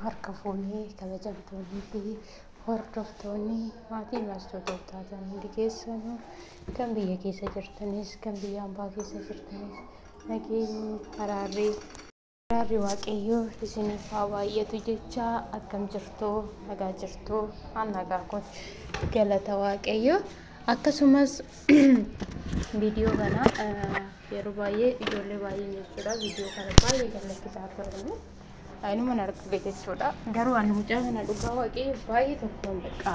Harka fuunee kabajamtoonnii fi hordoftoonni maatii mastoota taatan hundi keessanuu, kan biyya keessa jirtanis kan biyya ambaa keessa jirtanis, nageenyi araarri Waaqayyoo isiniif haa baay'atu jecha. Akkam jirtuu? Nagaa jirtuu? An nagaa kooti, galata Waaqayyoo. Akkasumas viidiyoo kana yeroo baay'ee ijoollee baay'een jechuudha viidiyoo kana baay'ee gallakkisaa turani. Inuma argate jechuudha. Garuu ani mucaa kana dhugaa Waaqayyo baay'ee tokkoon bakka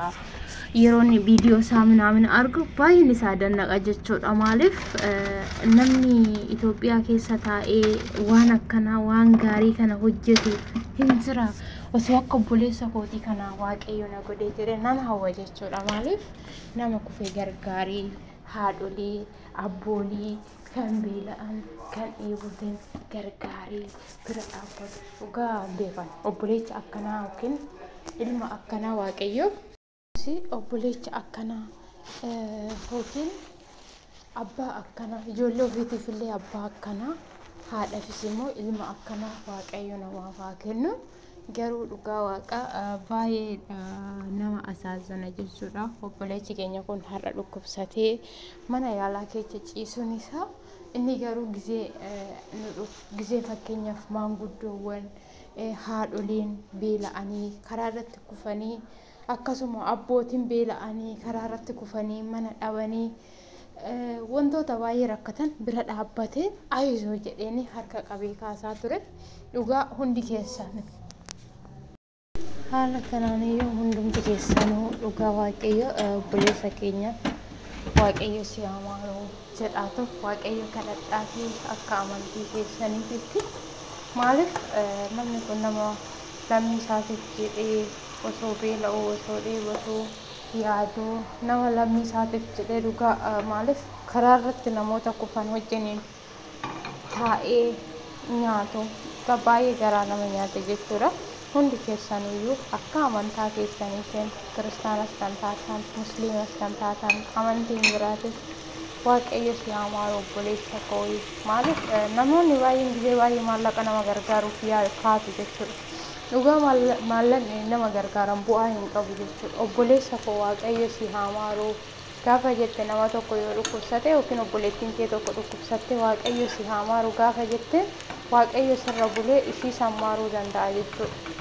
yeroo inni viidiyoo isaa minaamin argu baay'een isaa dannaqa jechuudha. Maaliif namni Itoophiyaa keessa taa'ee waan akkanaa, waan gaarii kana hojjetu hin jira. Osoo akka obboleessa kootii kana Waaqayyo na godhee jedhee nan hawwa jechuudha. Maaliif nama kufee gargaarii, haadholii, abboolii kan beela'an, kan dheebotan gargaarii bira dhaabbatu dhugaa beekan. Obboleessa akkanaa yookiin ilma akkanaa Waaqayyo, obboleessa akkanaa yookiin abbaa akkanaa, ijoollee ofiitiif illee abbaa akkanaa, haadhaafis immoo ilma akkanaa Waaqayyo namaaf haa kennu. Garuu dhugaa Waaqa baay'ee nama asaazana jechuudha. Obboleessi keenya kun har'a dhukkubsatee mana yaalaa keessa ciisuun isaa, inni garuu gizee fakkeenyaaf maanguddoowwan, haadholiin beela'anii karaa irratti kufanii, akkasuma abbootiin beela'anii karaa irratti kufanii mana dhabanii wantoota baay'ee rakkatan bira dhaabbatee ayizoo jedheeni harka qabee kaasaa ture. Dhugaa hundi keessan haala kanaaniyyuu hundumti keessanuu dhugaa Waaqayyo obboleessa keenya Waaqayyo si haa maaru jedhaatu Waaqayyo kadhadhaa fi akka amantii keessaniititti. Maaliif namni kun nama lammii isaatiif jedhee osoo beela'uu, osoo dheebotuu yaaduu, nama lammii isaatiif jedhee dhugaa maaliif karaa irratti namoota kufan wajjiniin taa'ee nyaatu baay'ee garaa nama nyaate jechuudha. Hundi keessanuyyuu akka amantaa keessaniitiin, kiristaanas kan taatan, musliimas kan taatan, amantiin biraatis, Waaqayyo si haa maaru obboleessa koo. Maaliif namoonni baay'een gizee baay'ee maallaqa nama gargaaruuf kaatu jechuudha. Dhugaa maallaqni nama gargaaran bu'aa hin qabu jechuudha. Obboleessa koo, Waaqayyo si haa maaru gaafa jette, nama tokko yoo dhukkubsate yookiin obboleettiin kee tokko dhukkubsatte, Waaqayyo si haa maaru gaafa jette, Waaqayyo sirra bulee ishii san maaruu danda'a jechuudha.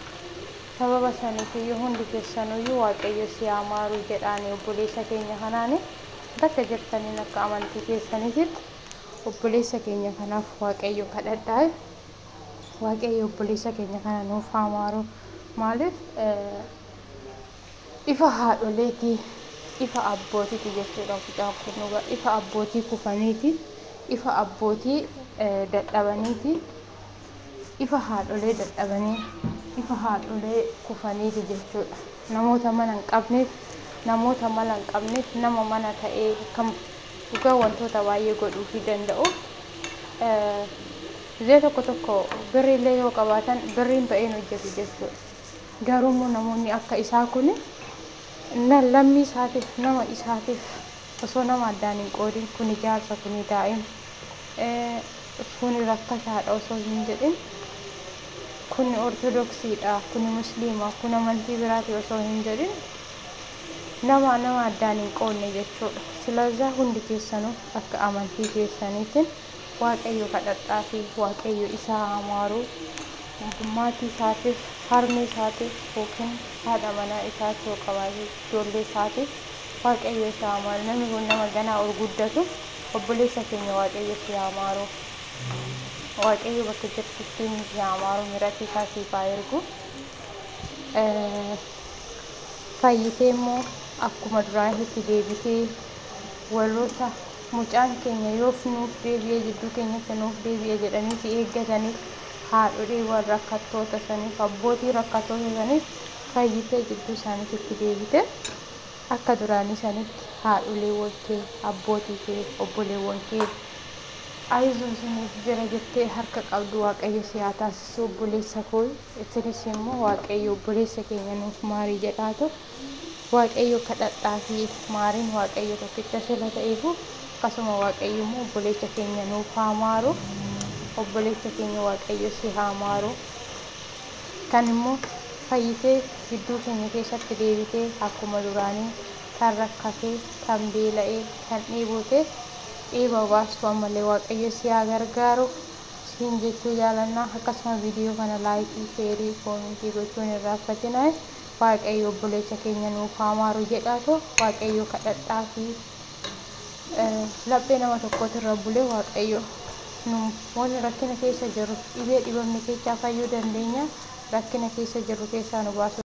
Sababa saniifiyyuu hundi keessanuyyuu Waaqayyo si haa maaru jedhaani obboleessa keenya kanaani. Bakka jirtaniin akka amantii keessaniititti obboleessa keenya kanaaf Waaqayyo kadhadhaa. Waaqayyo obboleessa keenya kana nuuf haa maaru. Maaliif ifa haadholeeti, ifa abbootiiti jechuudha mucaan kun dhugaa. Ifa abbootii kufaniiti, ifa abbootii dadhabaniiti, ifa haadholee dadhabanii, ifa haadholee kufaniiti jechuudha. Namoota mana hin qabneef, namoota mala hin qabneef nama mana ta'ee kan dhugaa wantoota baay'ee godhuufii danda'u. Gizee tokko tokko birriillee yoo qabaatan birriin ba'een hojjetu jechuudha. Garuu immoo namoonni akka isaa kun lammii isaatiif, nama isaatiif osoo nama addaan hin qoodin, kuni jaarsa, kuni daa'ima, kuni rakkataadha osoo hin jedhin, kuni ortodoksiidha, kuni musliima, kun amantii biraati osoo hin jedhin, nama nama addaan hin qoodne jechuudha. Silazaa hundi keessanuu akka amantii keessaniitiin Waaqayyo kadhadhaa fi Waaqayyo isaa haa maaru. Maatii isaatiif, harmee isaatiif yookiin haadha manaa isaas yoo qabaate, ijoollee isaatiif Waaqayyo isaa haa maaru. Namni kun nama ganaa ol guddatu. Obboleessa keenya, Waaqayyo si haa maaru. Waaqayyo bakka jirtutti inni si haa maaru, miratii isaa siif haa ergu. Fayyitee immoo akkuma duraanitti deebitee warroota mucaan keenya yoof nuuf deebi'ee, jidduu keenyatti nuuf deebi'e jedhanii si eeggataniif, haadholeewwan rakkattoota saniif, abbootii rakkattoota saniif, fayyitee jidduu isaaniitti deebite akka duraanii sanitti haadholeewwan kee, abbootii kee, obboleewwan kee ayizoo isiniif jira jettee harka qabdu Waaqayyo si haa taasisu obboleessa koo. Isinis immoo Waaqayyo obboleessa keenya nuuf maarii jedhaatu Waaqayyo kadhadhaa fi maariin Waaqayyo tokkicha sila ta'eefu, akkasuma Waaqayyo immoo obboleessa keenya nuuf haa maaru. Obboleessa keenya, Waaqayyo si haa maaru. Kan immoo Fayyitee gidduu keenya keessatti deebitee akkuma duraanii kan rakkate, kan beela'e, kan dheebote dheeba baastu ammallee Waaqayyo si haa gargaaru siin jechuu jaalannaa. Akkasuma viidiyoo kana like, share, comment gochuun hin irraanfatinaa. Waaqayyo obboleessa keenya nuuf haa maaru jedhaatu Waaqayyo kadhadhaa fi laphee nama tokkootirra bulee Waaqayyo nu wanni rakkina keessa jirru, dhibee dhibamne keessaa fayyuu dandeenya, rakkina keessa jirru keessaa nu baasuu.